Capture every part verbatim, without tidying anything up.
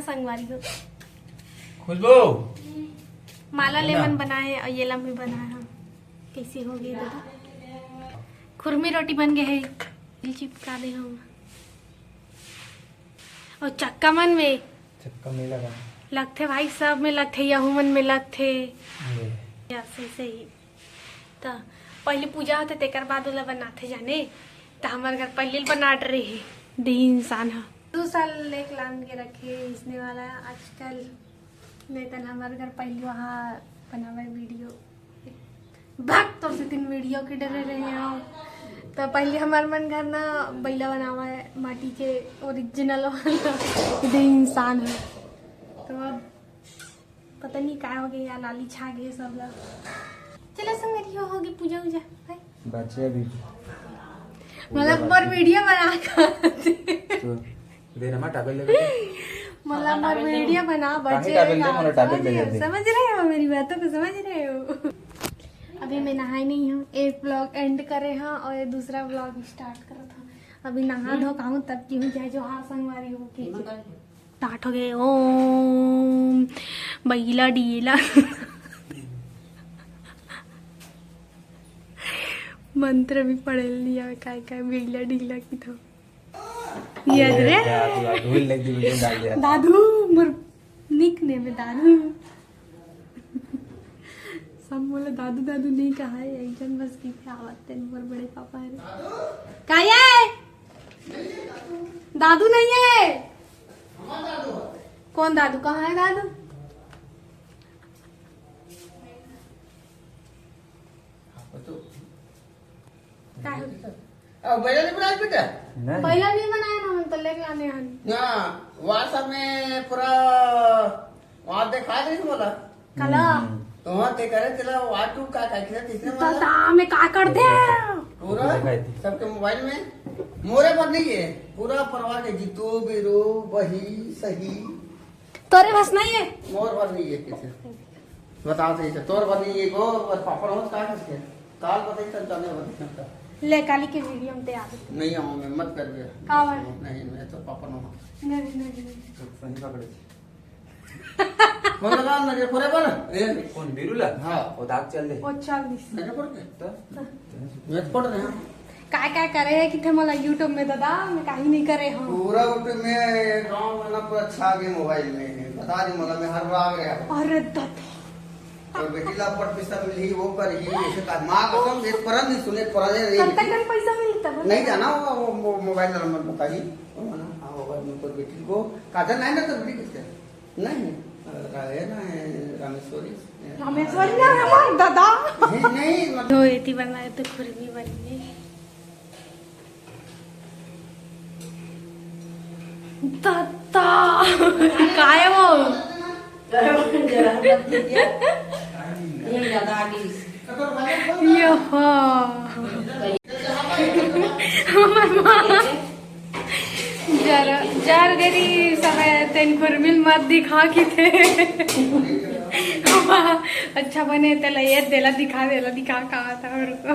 संगवारी हो। खुशबू। माला है ना? लेमन बनाए अउ ये ला मैं बनाए हंव। कैसे हो गे दादा? खुरमी रोटी बन गे हे। तिल चिपका दे हंव। अउ चक्का मन में चक्का में लगा। लगथे भाई, सब में लगथे, यहू मन में लगथे। ये। या सही सही। त पहली पूजा होथे, तेकर बाद ओला बनाथे जाने। त हमर घर पहली बना डरे हे देही इंसान ह। दू साल ले लान के रखे इसने वाला आजकल। नहीं त हमर घर पहली वहाँ बनावे वीडियो। भाग तोर से तीन वीडियो के डरे रहे हो। त पहली हमर मन घर ना बैला बनावा है माटी के ओरिजिनल वाला। देही इंसान ह। त अब पता नहीं काय हो गया यार, लाली छा गए सब ला। चलो संगवारी हो, होगी पूजा उजा। बाय। बचे अभी। मतलब मोर वीडियो बना कर। तो दे ना, मैं टॉवल लेके। मतलब मोर वीडियो बना, काहे बचे टॉवल दे, यार। मोला टॉवल समझ दे रहे हो, दे। समझ रहे हो मेरी बातों को, समझ रहे हो? अभी मैं नहाई नहीं हूँ, एक व्लॉग एंड करे हाँ और ये दूसरा व्लॉग स्टार्ट करत हूँ। अभी नहा धो के आऊँ तब की हूँ, जय जोहार संगवारी हो के। स्टार्ट हो गए। ओम बैला डीला। मंत्र भी पढ़े लिया, काय काय बैला डीला की था। ये रे। यार, तू ढोल लग दी, वीडियो डाल दिया। दादू, मोर निक नेम है दादू। सब मोला दादू दादू नहीं कहा है, एक जन बस की आवत तेन मोर बड़े पापा है। का ये? दादू नहीं है। कौन दादू? कहाँ है दादू? का है? अब बैला नहीं बनाए बेटा? नहीं। बैला नहीं बनाए ना, हम तो लेके आने हैं। ना, WhatsApp में पूरा वहाँ दिखा दे बोला। कला। हम्म। तो वहाँ ते करे चला, WhatsApp का, का, किसने, किसने तो मारा? दाम में का कर दे? पूरा दिखाई थी। सबके मोबाइल में। मोरे पर नहीं है, पूरा परिवार के जीतू, बीरू, बही, सही। तोरे बस नहीं है। मोर बर नहीं है किसी। बताओ तो इसे, तोर बर नहीं है को, और पापड़ होत का किसके? काल बताई तन तने बताई तन। ले काली के वीडियो में ते आ गए। नहीं आऊँ मैं, मत कर बे। का बात? नहीं, मैं तो पापड़ नहीं। नहीं, नहीं, नहीं। तो सही पकड़े। कौन लगा नजर पड़े पर? ए? कौन, बीरू ला? हाँ। वो दाग चल दे। वो चल दिस। नजर पड़ गए? तो? मैं पड़ रहे हैं। काय काय करे है कि थे मोला YouTube में दादा, मैं काही नहीं करे हूँ। पूरा YouTube में गाँव में ना पूरा छा गए मोबाइल में। बता दी मोला, मैं हर बार आ गया हूँ। अरे दादा। और बेटी ला पट पैसा मिली, वो कर ही, ऐसे का माँ कसम, एक परन नहीं सुने, परन नहीं। कब तक पैसा मिलता है? नहीं जाना होगा, वो, वो मोबाइल नंबर बताइए। वो ना, हाँ, होगा, मैं तो बेटी को, काजल नहीं ना तो बेटी किसके? नहीं, रहे ना है रामेश्वरी। रामेश्वरी ना हमार दादा। नहीं, नहीं, मत- तो एती बनाए तो खुरमी बन गई। दादा, काय वो? ये ज्यादा आगे। ये हो। हमर माँ। जर, जर गरी समय तेन खुरमिल मत दिखा किथे। अच्छा बने तेला ये देला दिखा, देला दिखा का था और को।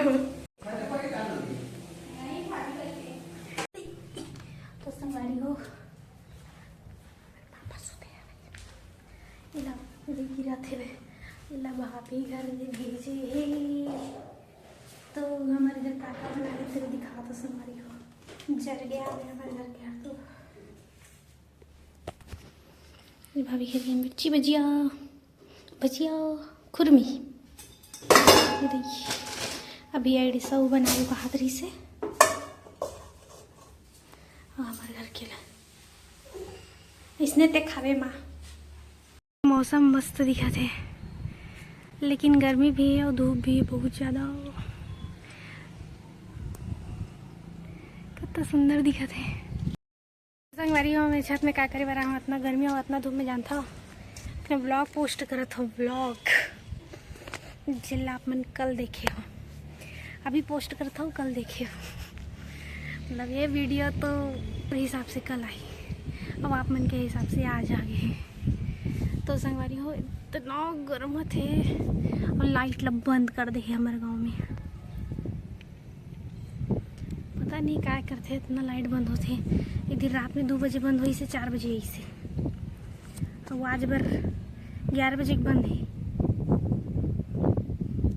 तो संगवारी हो, पापा सुते हवे। इला, इला गिरा थे वे। इला भाभी घर में भेजे हे। तो हमर घर का का बना के तेरे दिखा तो संगवारी हो। जर गया हवे हमर घर के तो। ये भाभी घर के मिर्ची भजिया, भजिया, खुरमी। ये देखिए, अभी आईडी सब बनाए को हाथ रही से। हमर घर के ला इसने ते खावे माँ। मौसम मस्त दिखत हे, लेकिन गर्मी भी हे और धूप भी हे बहुत ज्यादा। कितना सुंदर दिखत हे। संगवारी हो, मैं छत में का करे बर आहूँ, इतना गर्मी और इतना धूप में जानता हो, अपने व्लॉग पोस्ट करत हो, व्लॉग। जेला आप मन कल देखे हो, अभी पोस्ट करत हो, कल देखे हो। मतलब ये वीडियो तो हिसाब से कल आई, अब आप मन के हिसाब से आज आ गए। तो संगवारी हो, इतना गर्म थे और लाइट लब बंद कर दे हे हमारे गाँव में। पता नहीं काय करथे, इतना लाइट बंद होथे। एक दिन रात में दो बजे बंद होइसे, चार बजे आइसे। तो आज बर ग्यारह बजे के बंद हे।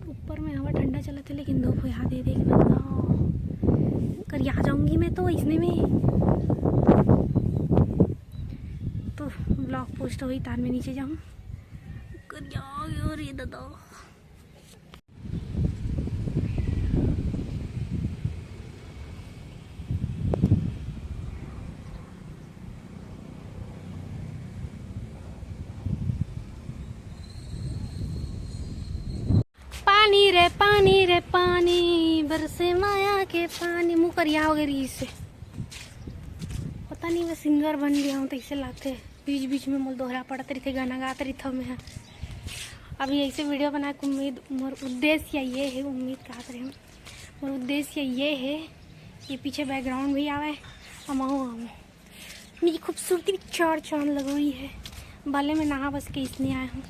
ऊपर में हवा ठंडा चलत हे, लेकिन धूप यहाँ दे देख, मैं तो करिया जाऊंगी मैं तो इसने में। तो ब्लॉग पोस्ट होई, तार में नीचे जाऊँ। करिया गयो रे दादा। पानी रे पानी रे पानी, बरसे माया के पानी। मुँह करिया हो गए रीस से। पता नहीं, मैं सिंगर बन गया हूँ, तो इसे लाते बीच बीच में मोर दोहरा पड़त रहिथे, गाना गात रहिथव मैं ह। अभी ऐसे वीडियो बनाए के उम्मीद, मोर उद्देश्य ये हे, उम्मीद कहत रहे हूँ, मोर उद्देश्य ये हे कि पीछे बैकग्राउंड भी आवे, अमाओ आवे। मेरी खूबसूरती भी चार चांद लग रही है। बाले में नहा बस के इसने आए हूँ,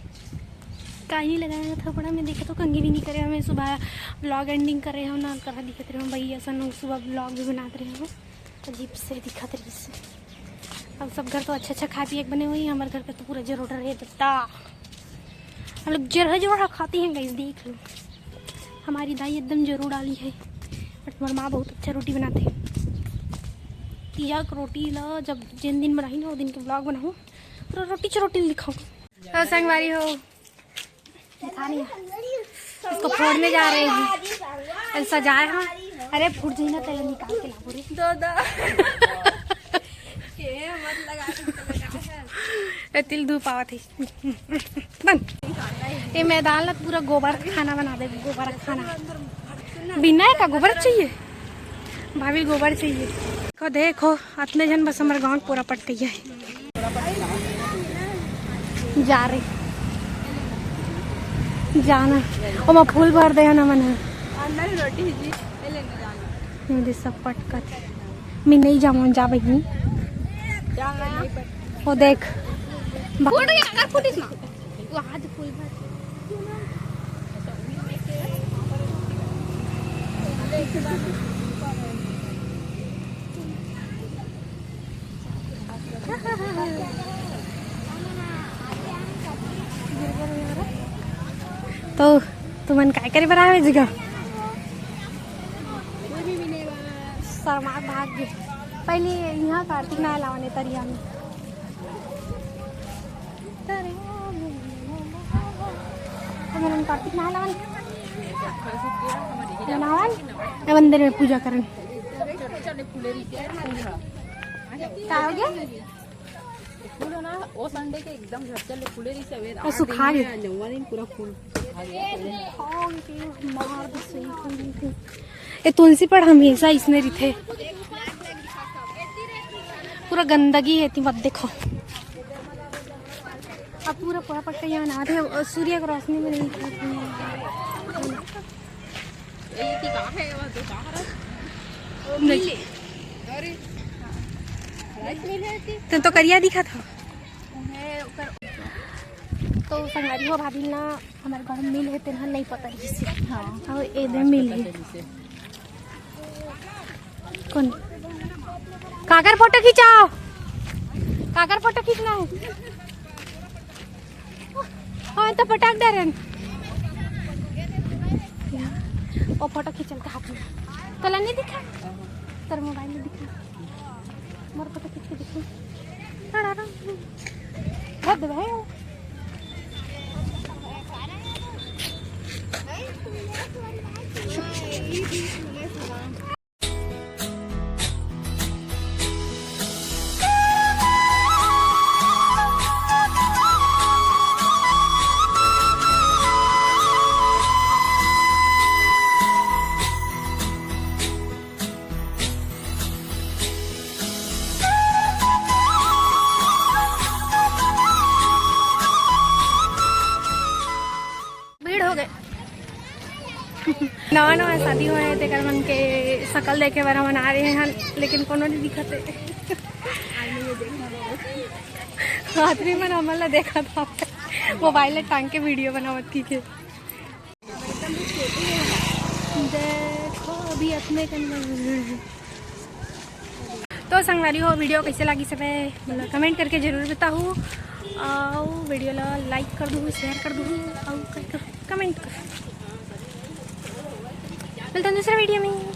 काई नहीं लगाया था बड़ा, मैं देखे तो कंघी भी नहीं करे हूँ। मैं सुबह ब्लॉग एंडिंग करे हूँ ना, करा दिखत रहे हूँ भाई, ऐसा ना सुबह ब्लॉग भी बनाते रहे हूँ। अजीब से दिखत रहिस। अब सब घर तो अच्छा अच्छा खा पिए के बने हुई, हमारे घर पे तो पूरा जरोड़ा रहे दत्ता। हम लोग जरहा जरोड़ा खाती हैं गाइस, देख लो। हमारी दाई एकदम जरूर डाली है, बट हमारी माँ बहुत अच्छा रोटी बनाते हैं। तीजा के रोटी ला जब जिन दिन बनाई ना, वो दिन के ब्लॉग बनाऊँ, पूरा रोटी चरोटी दिखाऊँ। हाँ, संगवारी हो, दिखा नहीं है। इसको फोड़ने जा रहे हैं। अरे सजाए हम। अरे फूट जाई ना, तेल निकाल के लाओ रे। दो, दो। ये मत लगा, तुम तो लगा है। ए, तिल धूप आवत है। बन। ये मैदान ला पूरा गोबर खाना बना दे, गोबर खाना। बिना का गोबर चाहिए, भाभी गोबर चाहिए। देखो, देखो, अतने झन बस हमर गाँव के पूरा पट्टैया है। जा रहे, जाना। ओमा फूल भर दे ना मन ह। अंदर रोटी जी, ले लेने जाना। ये दे सब पटकत। मैं नहीं जाऊँ, जा बहिनी। जाना है। वो देख। फूट गया, अगर फूटिस ना। वो हाथ फूल भर। तो तुमन काय करे बर आए हो जी का? शर्मा के भाग गे। पहले यहाँ कार्तिक नहाए लावन ए तरिया में। तरिया में। हमन कार्तिक नहाए लावन। नहावन। ए मंदिर में पूजा करन। का हो गया? फूल ना, ओ संडे के एकदम झटचल ले फूले रहिसे, अउ सुखा गे। नौवा दिन पूरा फूल सुखा गे। ए तुलसी पेड़ हमेशा इसने रहिथे, पूरा गंदगी हे, एती मत देखो। अब पूरा, पूरा पट्टा यहाँ नहाथे, अउ सूर्य के रोशनी में नहीं। ये थी कहाँ है वो तो बाहर? नहीं। अरे। राइस मिल है थी। तुम तो करिया दिखा था। तो संगवारी हो, भाभी ना हमारे गाँव में मिल है, तेना नहीं पता रहिसे। हाँ। और ए दे मिल है। कौन? काकर फोटो खिंचाओ, काकर फोटो खींचना है। हाँ, तो पटक दे रहे हैं। वो फोटो खींचल का हाथ में। तोला नहीं दिखा? तेरे मोबाइल में दिखा। मोर फोटो खींच के दिखा। बहुत भाई। भीड़ हो गए। नवा नवा शादी हुआ है, तेकर मन के शकल देखे बर हमन आ रहे हैं, लेकिन कोनो नहीं दिखत है। आदमी मन हमन ला देखत था, मोबाइल ला टांग के वीडियो बनावत की के। देखो, अभी अपने कन में भीड़ है। तो संगवारी हो, video कैसे लागिस हवय, मोला comment करके जरूर बताहू। अउ video ला like कर दूहू, share कर दूहू, अउ comment कर, comment कर। मिलथन दूसरा video में।